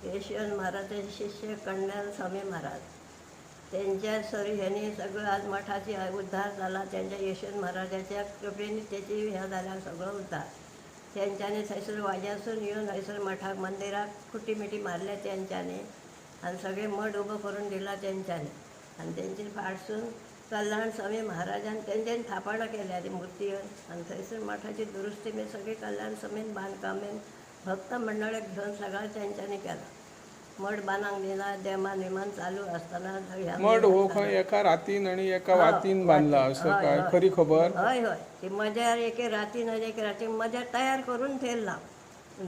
यशवंत महाराजाचे शिष्य कल्याण स्वामी महाराज त्यांच्या सरी ह्यांनी सगळं आज मठाची उद्धार जाला. त्यांच्या यशवंत महाराजाच्या कृपेने त्याची ह्या झाल्या सगळं उद्धार. तेंच्यांनी थंयसर वाज्यासून येवन थंयसर मठाक मंदिराक खुटी मिटी मारल्या तेंच्यांनी आनी सगळें मठ उबो करून दिला तेंच्यांनी. आनी तेंचे फाटसून कल्याण स्वामी महाराजान तेंच्यांनी थापणां केल्या ती मुर्ती येवन. आनी थंयसर मठाची दुरुस्ती बी सगळी कल्याण स्वामीन बांदकाम बीन भक्त मंडळाक घेवन सगळें तेंच्यांनी केलां. मठ बांदूंक दिना, देमान विमान चालू आसतना ह्या मठ हो खंय एका रातीन आनी एका वातीन बांदला असं हय, काय हय. खरी खबर? हय हय, ती मजार एके रातीन आनी एके रातीन मजार तयार करून थेयला,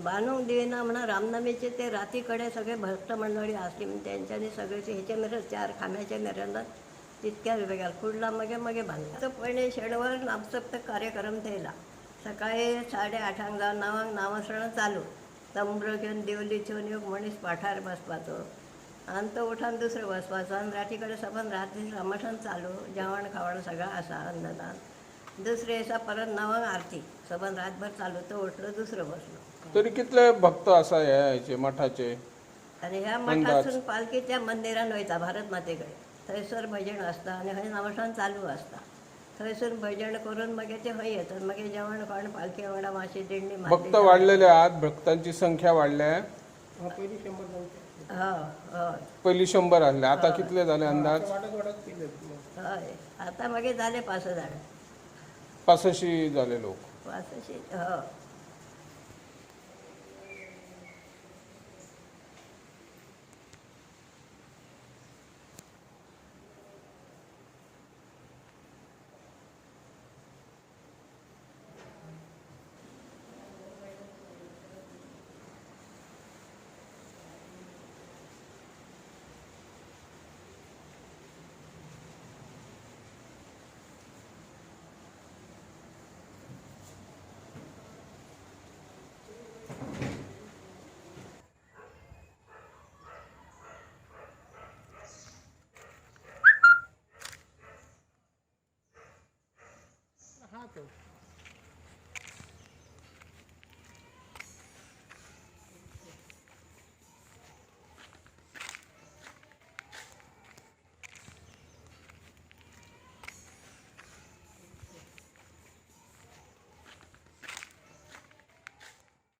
बांदूंक दिना म्हणून रामनमीचे ते राती कडेन सगळे भक्त मंडळी आसली म्हण तेंच्यांनी सगळे ते हेचे मेरेन चार खांब्याच्या मेरेन तितक्या वेगार कुडला मागीर मागीर बांदला. तो पयले शेणवार नामसप्तक कार्यक्रम थेयला. सकाळी 8:30 जावन 9 नामस्मरण चालू. तंब्रो घेवन दिवली घेवन एक मनीस पाठार बसपाचो आनी तो उठान दुसरो बसपाचो आनी राती कडेन सबंद राती रामठान चालू, जेवण खावण सगळें आसा अन्नदान. दुसरे दिसा परत 9 आरती सबंद रातभर चालू. तो उठलो दुसरो बसलो. तरी कितले भक्त आसा ह्या हेचे मठाचे? आनी ह्या मठासून पालखी त्या मंदिरान वयता भारत माते कडेन. थंयसर भजन आसता आनी हय नामठान चालू आसता. थंयसर भजन करून मागीर ते हय येतात, मागीर जेवण खावण पालखी वांगडा मातशी दिंडी मारली. भक्त वाडलेले आहात, भक्तांची संख्या वाडल्या? हय हय. पयली 100 आहले, आता कितले झाले अंदाज? हय, आता मागीर जाले 5 जाण. 85 झाले लोक. 85 हय.